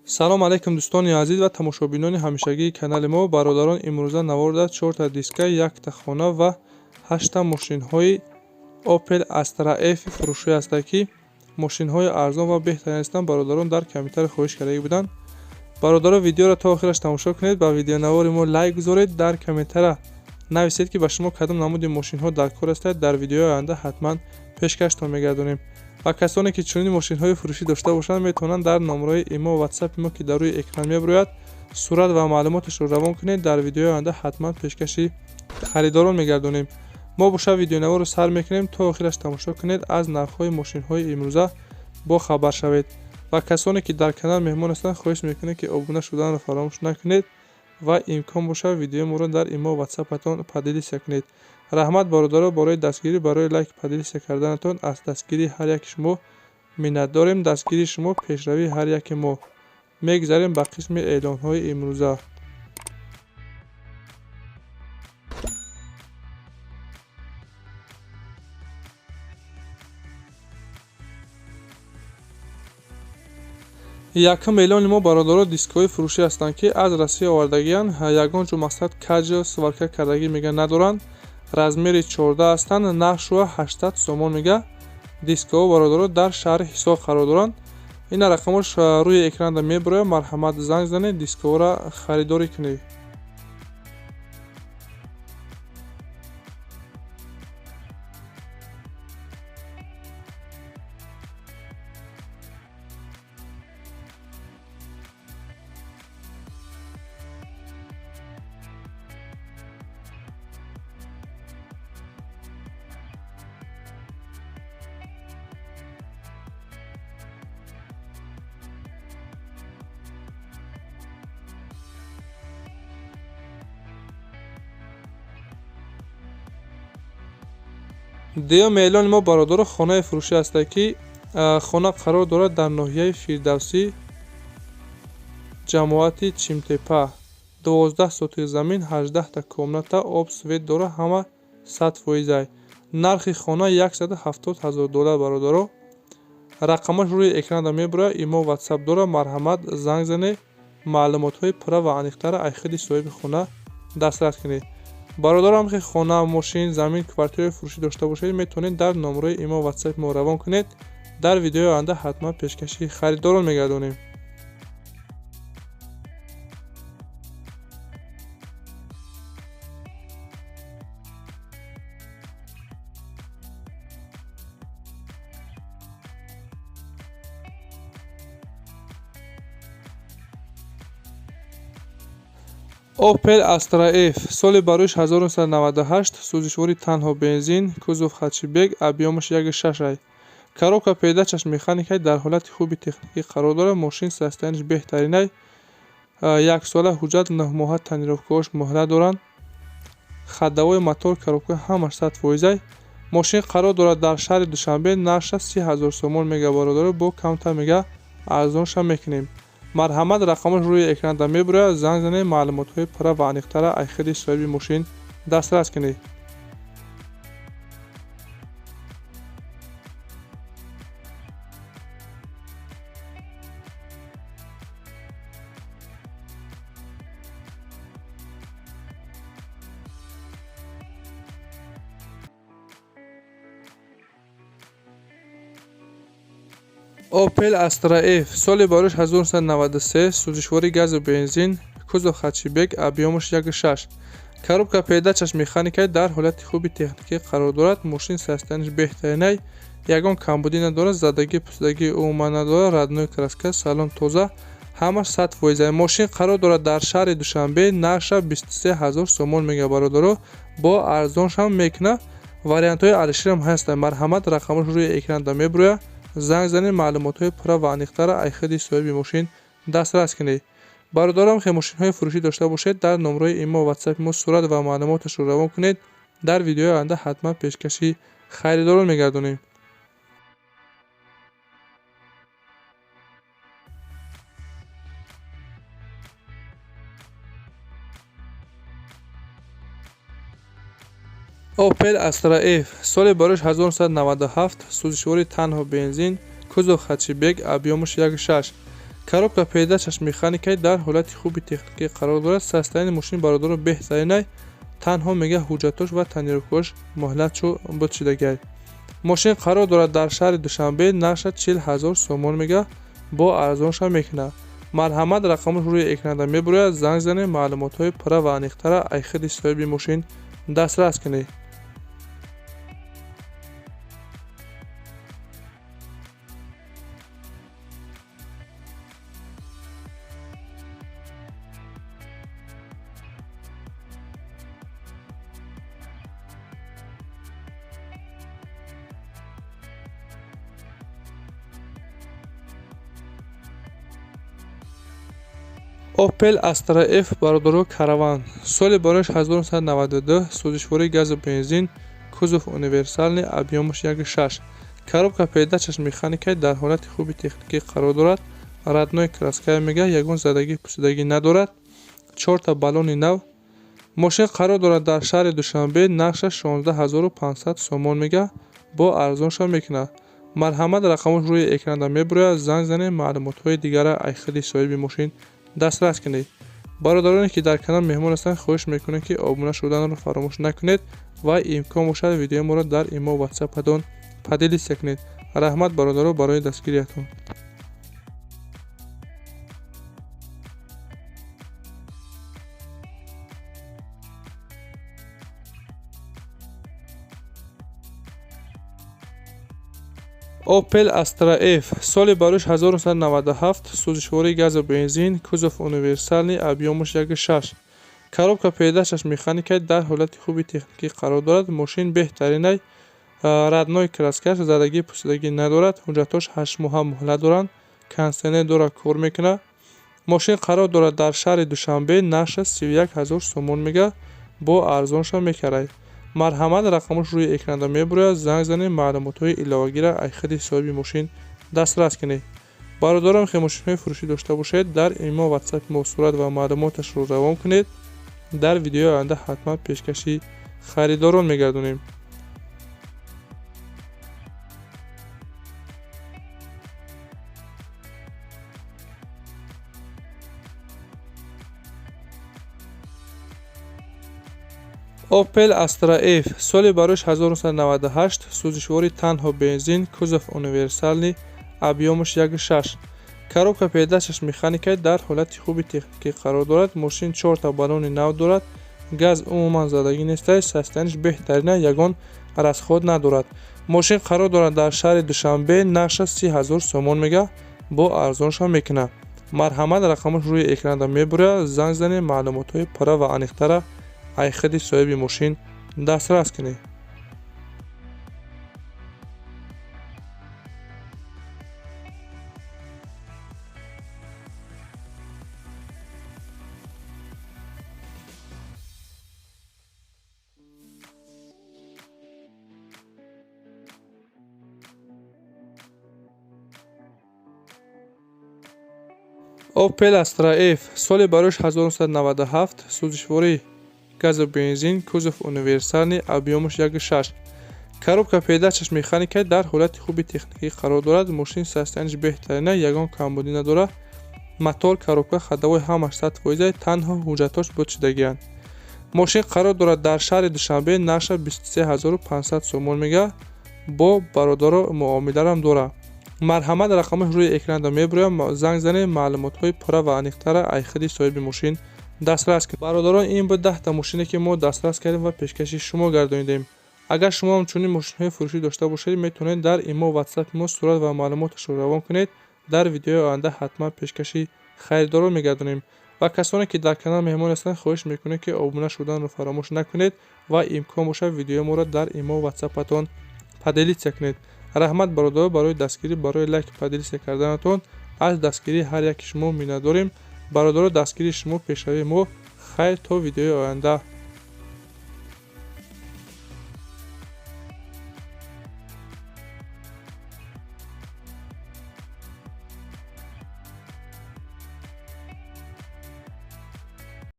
Салом алейкум, дӯстони азиз ва тамошобинони ҳамешагии канали мо. Бародарон, имрӯза наворда чорта диска, якта хона ва ҳашта мошинҳои Opel Astra F фурӯшӣ ҳастанд, ки мошинҳои арзон ва беҳтарин ҳастанд. Бародарон дар комментарий хоҳиш кардагӣ буданд. Бародарон, видеоро то охираш тамошо кунед, ба видеонавори мо лайк гузоред, дар комментария нависед, ки ба шумо кадом намуди мошинҳо дар кор ҳастанд. Дар видеои оянда ҳатман пешкаштон мегардонем. Ва касоне ки чунин мошинҳои фурӯшӣ дошта бошанд, метавонанд дар номерои имо, ватсапи мо, ки дар рӯи экран мебарояд, сурат ва маълумоташро равон кунед. Дар видеои оянда ҳатман пешкаши харидорон мегардонем. Мо боша видеонаворро сар мекунем, то охираш тамошо кунед, аз нархҳои мошинҳои имрӯза бохабар шавед. Ва касоне ки дар канал меҳмон ҳастанд, хоҳиш мекунем, ки обуна шуданро фаромӯш накунед ва имкон бошад, видеои моро дар имо, ватсапатон поделиться кунед. Раҳмат, бародаро, барои дастгирӣ, барои лайк, поделиться карданатон. Аз дастгирии ҳар яки шумо миннатдорем. Дастгирии шумо — пешравии ҳар яки мо. Мегузарем ба қисми эълонҳои имрӯза. Якум эълони мо, бародаро, дискҳои фурӯшӣ ҳастанд, ки аз Россия овардагиянд. Ягон ҷо мақсад каҷ сварка кардагӣ мега надоранд. Размери 14 ҳастанд, нархшуа 800 сомон мега. Дискҳо, бародаро, дар шаҳри Ҳисор қарор доранд. Ина рақамош рӯи экранда мебарояд. Марҳамат, занг занед, дискҳоро харидорӣ кунед. Дуюм эълони мо, бародаро, хонаи фурӯшӣ ҳастад, ки хона қарор дорад дар ноҳияи Фирдавсӣ, ҷамоати Чимтепа. 12 сотих замин, 18та комната, об, свет дора, ҳама 100%-ай. Нархи хона 170 ҳазор доллар, бародаро. Рақамаш рӯи экранда мебарояд, имо, ватсап дора. Марҳамат, занг занед, маълумотҳои пурра ва аниқтара аз худи соҳиби хона дастрас кунед. Бародарам, ки хона, мошин, замин, квартираи фурӯшӣ дошта бошед, метавонед дар номерои имо, ватсапи мо равон кунед. Дар видеои оянда ҳатман пешкаши харидорон мегардонем. Opel Astra F, соли бароиш 1998, сӯзишвори танҳо бензин, кузов хэтчбек, объёмаш 1,6 ай. Коробка передачаш механикай, дар ҳолати хуби техникӣ қарор дорад. Мошин состоянияш беҳтаринай. Яксола ҳуҷҷат, 9 моҳа тонировкаҳош муҳлат доранд. Ходовой, мотор, коробка ҳамаш 100%-ай. Мошин қарор дорад дар шаҳри Душанбе, нархаш 30 ҳазор сомон мега, бародаро, бо камтар мега арзонша мекунем. Марҳамат, рақамаш рӯи экранда мебарояд, занг занед, маълумотҳои пурра ва аниқтара аз худи соҳиби мошин дастрас кунед. Opel Astra F, соли бароиш 1993, сӯзишвори газу бензин, кузов хэтчбек, объёмаш 1,6. Коробка передачаш механикай, дар ҳолати хуби техникӣ қарор дорад. Мошин состоянияш беҳтаринай, ягон камбудӣ надорад, задагӣ, пусидагӣ умуман надорад, родной краска, салон тоза, ҳамаш 100%. Мошин қарор дорад дар шаҳри Душанбе, нархша 23 ҳазор сомон мега, бародаро, бо арзоншам мекуна. Вариантҳои алиширам ҳастанд. Марҳамат, рақамаш рӯи экранда мебарояд, занг занед, маълумотҳои пурра ва аниқтара аз худи соҳиби мошин дастрас кунед. Бародарам, ки мошинҳои фурӯшӣ дошта бошед, дар номерои имо, ватсапи мо сурат ва маълумоташро равон кунед. Дар видеои оянда ҳатман пешкаши харидорон мегардонем. Opel Astra F, соли бароиш 1997, сӯзишвори танҳо бензин, кузов хэтчбек, объёмаш 1,6. Коробка передачаш механикай, дар ҳолати хуби техникӣ қарор дорад. Состояние мошин бародаро беҳтаринай, танҳо мега ҳуҷҷатош ва тонировкаош муҳлатшо буд шудагиай. Мошин қарор дорад дар шаҳри Душанбе, нархша 40 000 сомон мега, бо арзонша мекунад. Марҳамат, рақамош рӯи экранда мебурояд, занг занед, маълумотҳои пурра ва аниқтара ай худи соҳиби мошин дастрас кунед. Opel Astra F бародаро Караван, соли барояш 1992, сӯзишвории газу бензин, кузов универсальный, объёмаш 1,6. Коробка передачаш механикай, дар ҳолати хуби техникӣ қарор дорад. Родной краская мега, ягон задагӣ пусидагӣ надорад. 4та баллони нав. Мошин қарор дорад дар шаҳри Душанбе, нархша 16 500 сомон мега, бо арзонша мекунад. Марҳамат, рақамош рӯи экранда мебурояд, занг занед, маълумотҳои дигара ай худи соҳиби мошин дастрас кунед. Бародароне ки дар канал меҳмон ҳастанд, хоҳиш мекунем, ки обуна шуданро фаромӯш накунед ва имкон бошад видеои моро дар имо, ватсапатон поделиться кунед. Раҳмат, бародаро, барои дастгириятон. Opel Astra F, соли барояш 1997, сӯзишвории газу бензин, кузов универсальный, объёмаш 1,6. Коробка передачаш механикай, дар ҳолати хуби техникӣ қарор дорад. Мошин беҳтаринай, родной краскаш, задагӣ пусидагӣ надорад. Ҳуҷҷатҳош 8 моҳа муҳлат доранд. Кондитсионер дорад, кор мекунад. Мошин қарор дорад дар шаҳри Душанбе, нархша 31 000 сомон мега, бо арзонша мекарад. Марҳамат, рақамош рӯи экранда мебурояд, занг занед, маълумотҳои иловагиро ай худи соҳиби мошин дастрас кунед. Бародарон, ки мошинҳои фурӯшӣ дошта бошед, дар имо, ватсапи мо сурат ва маълумоташро равон кунед. Дар видеои оянда ҳатман пешкаши харидорон мегардонем. Opel Astra F, соли барояш 1998, сӯзишвори танҳо бензин, кузов универсальный, объёмаш 1,6. Коробка передачаш механикай, дар ҳолати хуби техникӣ қарор дорад. Мошин 4та баллони нав дорад. Газ умуман задагӣ нестай, состояниш беҳтарина, ягон расход надорад. Мошин қарор дорад дар шаҳри Душанбе, нархша 30 000 сомон мега, бо арзонша мекунад. Марҳамат, рақамош рӯи экранда мебурояд, занг занед, маълумотҳои пурра ва аниқтара ай худи соҳиби мошин дастрас кунед. Opel Astra F, соли барояш 1997, сӯзишвории газу бензин, кузов универсальный, объёмаш 1,6. Коробка передачаш механикай, дар ҳолати хуби техникӣ қарор дорад. Мошин состояниш беҳтарина, ягон камбудӣ надорад. Мотор, коробка, ходовой ҳамаш 100%, танҳо ҳуҷҷатҳош буд шудагианд. Мошин қарор дорад дар шаҳри Душанбе, нархша 23 500 сомон мега, бо бародаро муомиларам дорад. Марҳамат, рақамош рӯи экранда мебурояд, занг занед, маълумотҳои пурра ва аниқтара ай худи соҳиби мошин дастрас кунед. Бародарон, ин буд 10та мошине ки мо дастрас кардем ва пешкаши шумо гардонидем. Агар шумо ҳам чунин мошинҳои фурӯшӣ дошта бошед, метавонед дар имо, ватсапи мо сурат ва маълумоташро равон кунед. Дар видеои оянда ҳатман пешкаши харидорон мегардонем. Ва касоне ки дар канал меҳмон ҳастанд, хоҳиш мекунем, ки обуна шуданро фаромӯш накунед ва имкон бошад видеои моро дар имо, ватсапатон поделиться кунед. Раҳмат, бародаро, барои дастгирӣ, барои лайк, поделиться карданатон. Аз дастгирии ҳар яки шумо миннатдорем. Бародаро, дастгирии шумо пешравии мо. Хайр, то видеои оянда.